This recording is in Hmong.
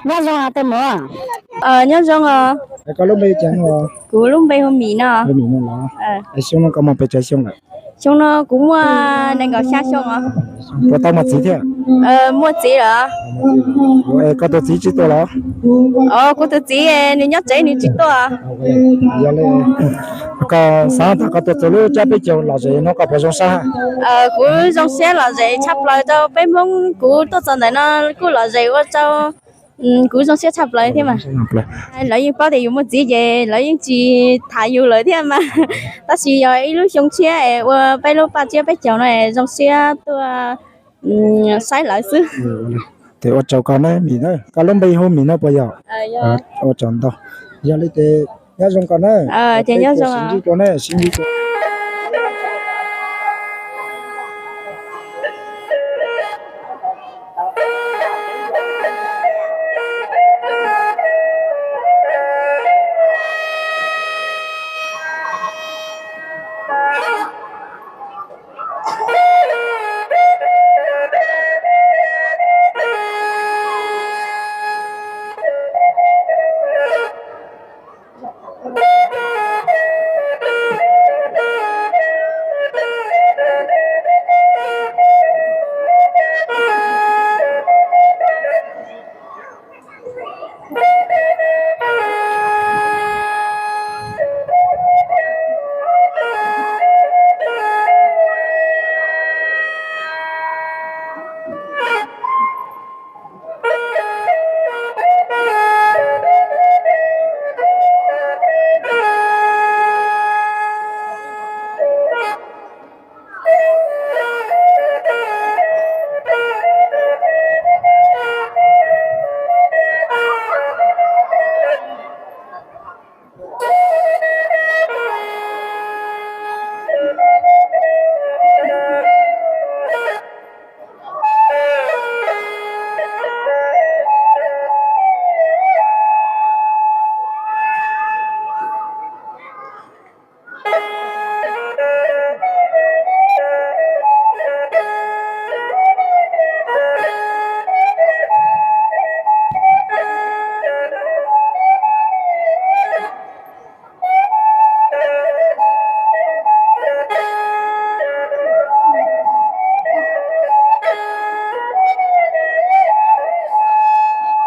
Nyob zoo tej muam. Nyob zoo os. Koj lub npe cas no? Kuv lub npe hu Mim no. Hu Mim no los? Es xyoo no koj muaj pes tsawg xyoo lawm? Xyoo no kuv muaj nees nkaum xya xyoo os. Puas tau muaj txiv thiab? Muaj txiv lawm. Es koj tus txiv tsis tuaj los? Os, kuv tus txiv nws nyob tsev nws tsis tuaj. Yog li, koj xav tas koj tuaj txog lub tsab peb caug lom zem no koj puas zoo siab? Kuv zoo siab lom zem tshaj plaws rau peb Hmoob, kuv tuaj txog ntawm no kuj lom zem ua rau kuv zoo siab tshaj plaws thiab mas. Lawv yeej paub tias yus muaj txiv ces lawv yeej tsis tham yus lawm thiab mas. Tab sis yog ib lub xyoo tshiab es ua peb lub paj tsiab peb caug no es zoo siab tuaj saib lawv xwb. Ces ua tsaug koj na Mim na, koj lub npe hu Mim no puas yog? Ua tsaug ntau. Yog li ces nyob zoo koj na. Ces nyob zoo. Sib ntsib dua na, sib ntsib dua.